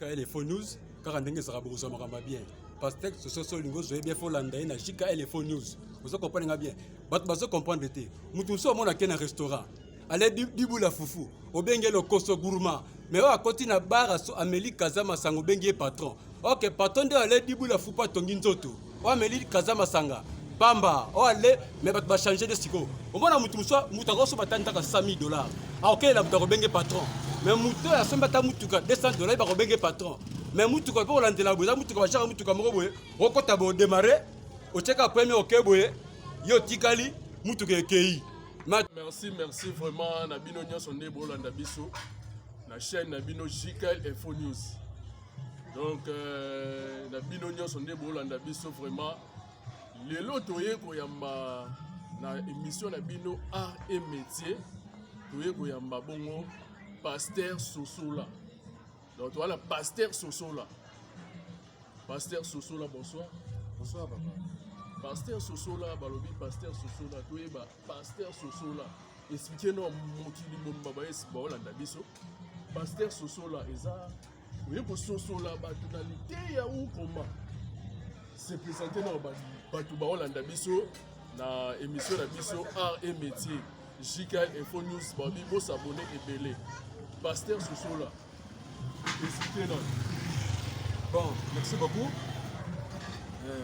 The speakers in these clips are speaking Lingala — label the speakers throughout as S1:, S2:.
S1: JKL Info News kaka ndenge ezalaka bokozwa makambo ya bien. Pasteur Sososo olingi ozwa ye bien fo landa ye na JKL Info News. Ozo comprendre nga bien. Bato bazo comprendre te. Mutu mosusu amona ke na restaurant. Ale dibula fufu, obenge lokoso gourmand. Mais oyo akoti na bar aso ameli kaza masanga obengi ye patron. Ok, patron nde ale dibula fufu atongi nzoto. Oyo ameli kaza masanga pamba oyo ale mais bato bachange de sikoyo omona motu mosusu moto akosomba ata ntaka 100 000 dollars akokelela moto akobenge patron mais moto oyo asombi ata motuka 200 dollars bakobenge patron mais motuka mpo kolandela boye eza motuka batiaka motuka moko boye okota boye odemare otiaka premier oke boye yo otikali motuka ekei.
S2: Merci, merci vraiment na bino nyonso nde bolanda biso na chaîne na bino JKL Info News. Donc na bino nyonso nde bolanda biso vraiment lelo toye koyamba na émission na bino art et métier, toye koyamba bongo Pasteur Sosola. Donc toza na Pasteur Sosola. Pasteur Sosola, bonsoir.
S3: Bonsoir papa.
S2: Pasteur Sosola, balobi Pasteur Sosola, toyeba Pasteur Sosola. Expliquez nous mokili mobimba bayesi baolanda biso. Pasteur Sosola eza oye kososola bato na liteya ou comment se présenter na bato baolanda biso na émission na biso art et métier JKL Info News, babi bosabone ebele. Pasteur Sosola, expliquez nous.
S1: Bon, merci beaucoup.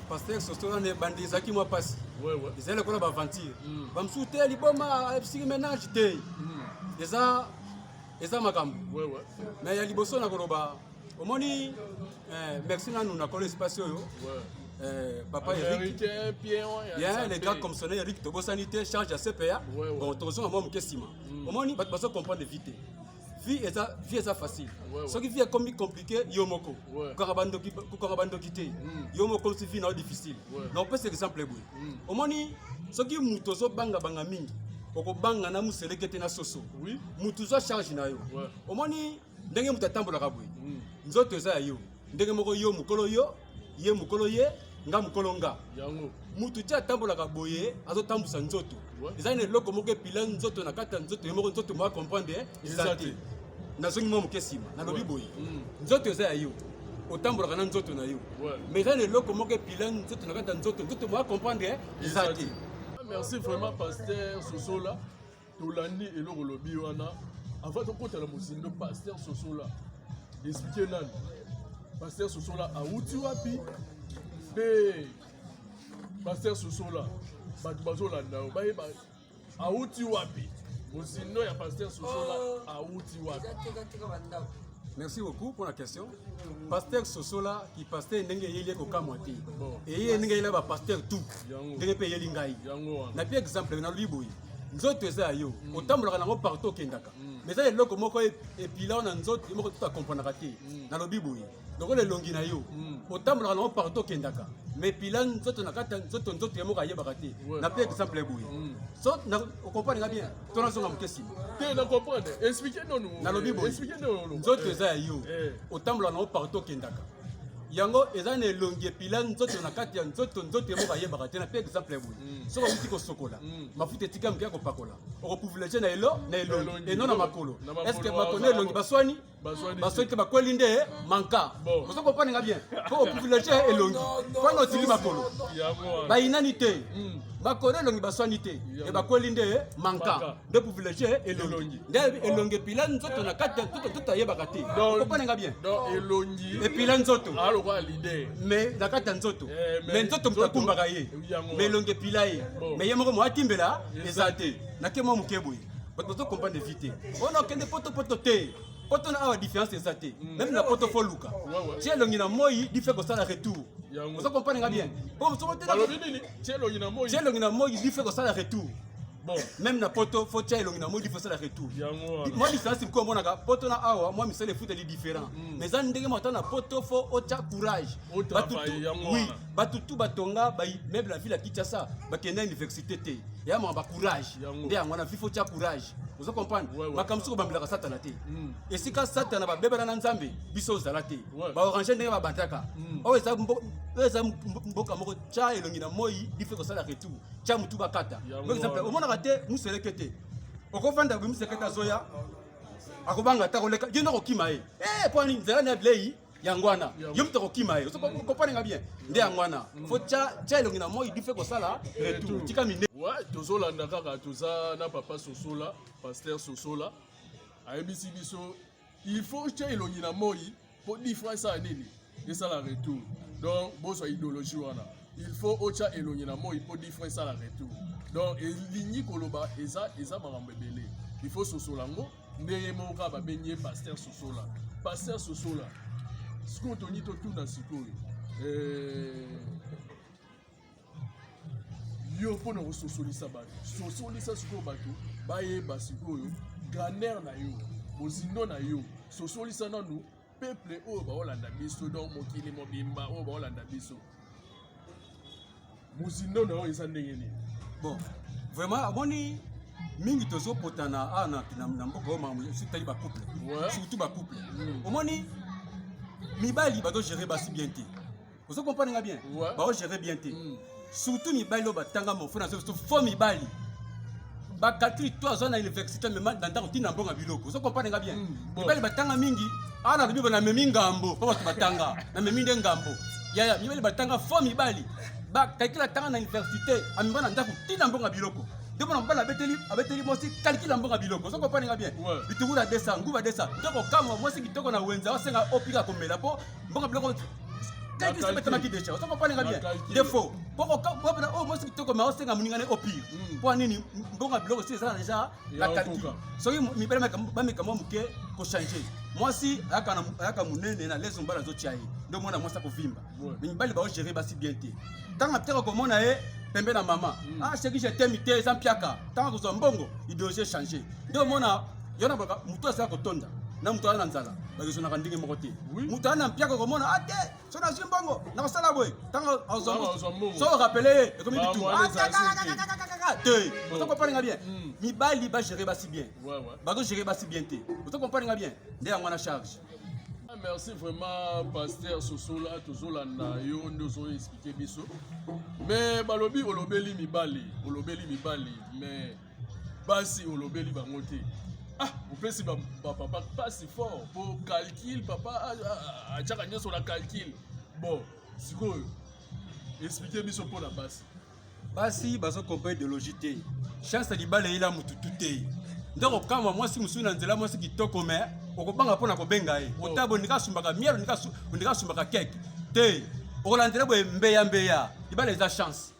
S1: Pasteur Sosola ne bandi ezalaki mwa mpasi. Ezali lokola baaventure. Bamosusu te liboma ayebisiki ménage te. Eza makambo. Mais ya liboso na koloba omoni merci nanu na kolo espace oyo. Papa Eric
S2: bien,
S1: les gars commissionnaire Eric tobosani te charge ya CPA. Bon, tozonga mwa moke nsima. Omoni bato bazo comprendre vite vie eza, vie eza facile. Soki vie ekomi compliqué, yo moko kokanga bandoki te, yo moko si vie na yo difficile. Na opesa exemple boye. Omoni soki moto ozobangabanga mingi, okobanga na moseleke te na soso. Moto ozwa charge na yo. Omoni ndenge moto atambolaka boye, nzoto eza ya yo ndenge moko, yo mokolo yo, ye mokolo ye, nga mokolo nga. Mutu ti atambolaka boye, azotambusa nzoto. Eza na eloko moko epila nzoto na kati ya nzoto ye moko, nzoto moko comprendre eza te. Nazongi mwa moke nsima, nalobi boye: nzoto eza ya yo, otambolaka na nzoto na yo, mais eza na eloko moko epila nzoto na kati ya nzoto, nzoto moko comprendre eza te.
S2: Merci vraiment Pasteur Sosola. Tolandi eloko olobi wana. Avant tokota na mozindo, Pasteur Sosola, explique nani Pasteur Sosola, awuti wapi, mpe Pasteur Sosola, bato bazolanda yo bayeba awuti wapi, mozindo ya Pasteur Sosola awuti wapi?
S1: Merci beaucoup pour la question. Pasteur Sosola, qui pasteur ndenge eyeli kokamwa te. Eye ndenge eyeli ba pasteur tout. Ndenge pe eyeli ngai. Na pia exemple, nalobi boye. Nzoto eza ya yo. Otambolaka nango partout okendaka. Mais eza eloko moko epila na nzoto, yo moko tout akomprenaka te. Nalobi boye. Lokola elongi na yo. Otambolaka nango partout okendaka. Mais pila nzoto na kati ya nzoto, nzoto ye moko ayebaka te. Na pia exemple boye. So okomprendre nga bien. To nazonga moke nsima.
S2: Te, na comprendre, explique nonu.
S1: Nalobi boye.
S2: Explique nonu.
S1: Nzoto eza ya yo, otambola nango partout okendaka. Yango eza na elongi epila nzoto na kati ya nzoto, nzoto ye moko ayebaka te. Na pe exemple ya boye: soki outi kosokola, mafuta etika moke ya kopakola, okoprivilégie na elo na elongi eno na makolo. Est-ce makolo na elongi baswani? Baswani te, bakweli nde manka. Ozo comprendre nga bien? Po oprivilégie elongi mpona otiki makolo bayinani te. Makolo elongi baswani te, e bakweli nde manka nde privilégie elongi, nde elongi epila nzoto na kati ya nzoto, nzoto ayebaka te. Comprendre nga bien?
S2: Elongi
S1: epila nzoto
S2: lokola leader
S1: mais na kati ya nzoto, mais nzoto moto akumbaka ye, mais elongi epila ye, mais ye moko mo atimbela eza te. Nake mwa moke boye, bato bazo comprendre vie te. Ona okende poto, poto te, poto na awa différence eza te. Même na poto fo luka tia elongi na moi di fe kosala retour. Ozo comprendre nga bien?
S2: Tia
S1: elongi na moi di fe kosala retour. Bon, même na poto fo tia elongi na moi di fo kosala retour. Mwa différence moko omonaka poto na awa, mwa misala efuteli différent, mais eza ndenge moko. Ata na poto fo otya courage. Oui, bato tu batonga même la ville ya Kinshasa bakenda université te, eya maka bacourage nde yango wana. Vie fo tia courage. Ozo comprendre? Makambo soki obambelaka Satana te, esika Satana babebana na Nzambe, biso ozala te. Baorange ndenge babandaka oyo eza mboka moko. Tya elongi na moi dife kosala retour, tya motu bakata. Exemple, omonaka te museleke te, okovanda boye, museleke te azoya, akobanga ata koleka yo nde akokima ye mpo ani nzela na bilei. Yango wana yo moto akokima ye, comprendre nga bien. Nde yango wana faut tia elongi na moi, dife kosala retour, tika mine.
S2: Ouais, tozolanda kaka, toza na papa Sosola, pasteur Sosola. Ayebisi biso il faut tia elongi na moi mpo 10 francs esala nini? Esala retour. Donc bozwa idéologie wana, il faut otya elongi na moi mpo 10 francs esala retour. Donc elingi koloba eza makambo ebele, il faut sosola yango ndenge moko kaka babengi ye pasteur Sosola. Pasteur Sosola, sikoyo tolingi totuna sikoyo, yo mpona kososolisa bato, sosolisa sikoyo bato bayeba sikoyo grandeur na yo, bozindo na yo. Sosolisa nanu peuple oyo baolanda biso, donc mokili mobimba oyo baolanda biso, mozindo na yo eza ndenge nini?
S1: Bon, vraiment, amoni mingi tozopotana awa na mboka oyo, makambo tali bacouple, surtout bacouple. Omoni mibali bazogérer basi bien te, ozo comprendre nga bien?
S2: Ouais.
S1: Baogérer bien te, surtout mibali oyo batanga mofo na biso, fo mibali bacalcul to aza na université, mema na ndako ntina mbongo ya biloko, ozo comprendre nga bien?
S2: Bon.
S1: Mibali batanga mingi awa, nalobi bo namemi ngambo mpo bato batanga, namemi nde ngambo yaya. Mibali batanga, fo mibali bacalcul, atanga na université, amema na ndako ntina mbongo ya biloko. Nde mpona mobali abeteli mwasi calcul ya mbongo ya biloko, ozo comprendre nga bien?
S2: Ouais.
S1: Bitungulu ya 200, nguba 200, nde kokamwa mwasi kitoko na wenze aosenga opika komela mpo mbongo ya biloko, calcul
S2: calcul.
S1: ebetamaki déjà, ozo comprendre nga bien?
S2: Na calcul.
S1: Nde fo oyo mwasi kitoko ma osenga moninga ne opire mpo nini? Mbongo ya biloko si eza déjà na
S2: Ya
S1: calcul.
S2: okoka.
S1: Soki mibali bameka mwa moke kochanger, mwasi ayaka monene na lese, mobali azotia ye, nde omona mwasi akovimba. Mais mibali baogérer basi bien te. Ntango apetaka komona ye pembe na mama, ah chéri, je t'aime te, eza mpiaka. Ntango akozwa mbongo, idéologie change. Nde omona yo na baka motu azala kotonda na moto aza na nzala, baresonaka ndenge moko te. Moto aza na mpiaka komona a te, so nazwi mbongo nakosala boye. Ntango
S2: Ntango azwa mbongo.
S1: so orappeler ye, ekomi
S2: Ba
S1: bitumba.
S2: mwana ezala
S1: Te, ozo comprendre nga bien?
S2: Mm.
S1: Mibali bagérer basi bien,
S2: Ouais.
S1: bazogérer basi bien te, ozo comprendre nga bien? Nde yango wana charge.
S2: Ah, merci vraiment, pasteur Sosola. Tozolanda yo nde ozoexpliquer biso, mais balobi olobeli mibali, olobeli mibali, mais basi olobeli bango te. Ah, opesi bapapa pasi fort po calcul, papa atiaka nyonso na calcul. Bon, sikoyo expliquer biso mpona basi.
S1: Basi bazokompa idéologie te. Chance ya libala eyela mututu te. Nde kokamwa mwasi mosusu na nzela, mwasi kitoko, me okobanga mpona kobenga ye. Otala boye, ndika asumbaka miel, ondika asumbaka keke te, okolandela boye mbeya mbeya. Libala eza chance,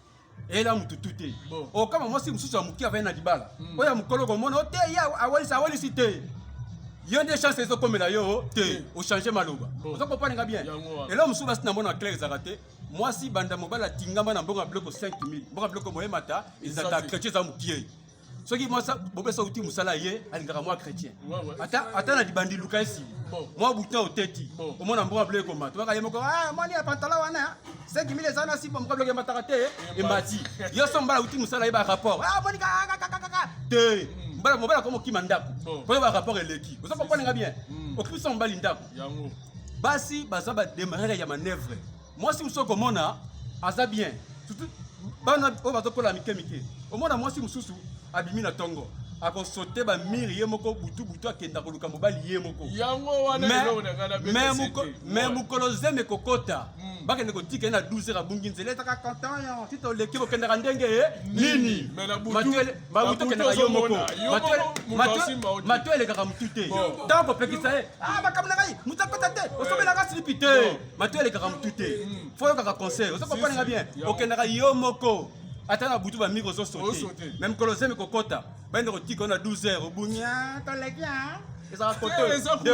S1: eyela mututu te. Okama mwasi mosusu ya moke avai na libala, oyo ya mokolo komona o te, ye awalisi, awalisi te. Yo nde chance ezokomela yo te, ochange maloba. Ozo comprendre nga bien?
S2: Yango wana.
S1: Eloko mosusu basi na mona clair ezalaka te. Mwasi banda mobali atingama na mbongo ya biloko 5000, mbongo ya biloko moyemata ezalaka.
S2: Eza te.
S1: Chrétien eza mokie. Soki mwasi bobesa uti mosala, ye alingaka mwa chrétien.
S2: Ouais, ouais.
S1: Ata na libandi, luka esili mwa bouton oteti, omona mbongo ya biloko ekomata. Baka ye moko, ah, mwani ya pantalon wana 5000 eza na simba, mbongo ya biloko emataka te, emati. Yo so mobali auti mosala, ye barapport, ah, moni kakakakaka te, mobali, mobali akoma okima ndako po ye barapport eleki. Oza comprendre nga bien? Okimisa mobali ndako.
S2: Yango.
S1: Basi baza badémarreur ya manœuvre. Mwasi mosusu okomona aza bien, surtout bana oyo bazokola mike mike. Omona mwasi mosusu abimi na ntongo, akosote bamire ye moko, butu butu akenda koluka mobali ye moko.
S2: Yango wana eloko na ngai nabeta sete.
S1: Mais mokolo zeme kokota, bakende kotika ye na 12 heures, abungi nzela, ezaka content yo ti toleki, bokendaka ndenge nini?
S2: Mais na butu-
S1: Babutu
S2: na butu
S1: okendaka yo moko.
S2: ozomona, yo moko moto asimba yo te.
S1: Mato elekaka motu te. Ntango kopekisa ye, ah, makambo na ngai, motu akota te, osomelaka silipi te. Mato elekaka motu te, fo oyokaka conseil, ozo comprendre nga bien?
S2: Yango.
S1: Okendaka yo moko, ata na butu bamiki ozosote.
S2: Ozosote.
S1: Mais mokolo zemi kokota, bayende kotika yo na 12 heures, obungi, ah, toleki, ah, ezalaka kote.
S2: Te, eza kuna.